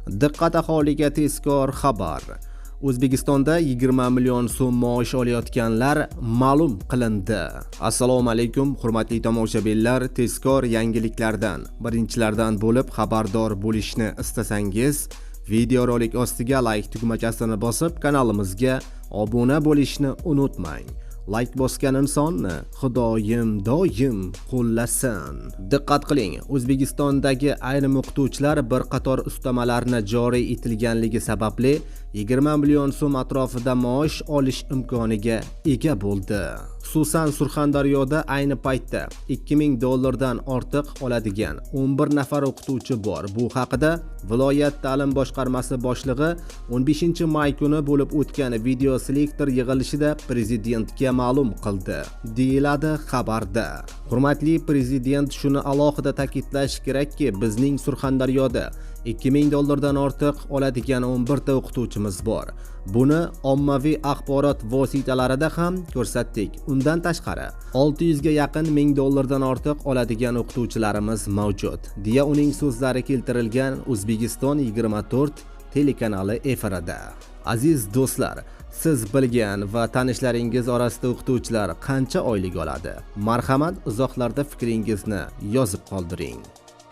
Diqqat, aholiga tezkor xabar. O'zbekistonda 20 million so'm maosh olayotganlar ma'lum qilindi. Assalomu alaykum, hurmatli tomoshabinlar, tezkor yangiliklardan birinchilardan bo'lib xabardor bo'lishni istasangiz, videorolik ostiga layk tugmachasini bosib, kanalimizga obuna bo'lishni unutmang. Layk bosgan insonni Xudoyim doim qo'llasin. Diqqat qiling, O'zbekistondagi ayrim o'qituvchilar bir qator ustamalarni joriy etilganligi sababli 20 million so'm atrofida maosh olish imkoniga ega bo'ldi. Xususan, Surxondaryoda ayni paytda 2000 dollardan ortiq oladigan 11 nafar o'qituvchi bor. Bu haqida viloyat ta'lim boshqarmasi boshlig'i 15-may kuni bo'lib o'tgan video selektor yig'ilishida prezidentga ma'lum qildi, deyiladi xabarda. Hurmatli prezident, shuni alohida ta'kidlash kerakki, bizning Surxondaryoda 2000 dollardan ortiq oladigan 11 ta o'qituvchimiz bor. Buni ommaviy axborot vositalarida ham ko'rsatdik. Undan tashqari, 600 ga yaqin 1000 dollardan ortiq oladigan o'qituvchilarimiz mavjud, deya uning so'zlari keltirilgan O'zbekiston 24 telekanali efirida. Aziz do'stlar, siz bilgan va tanishlaringiz orasida o'qituvchilar qancha oylik oladi? Marhamat, izohlarda fikringizni yozib qoldiring.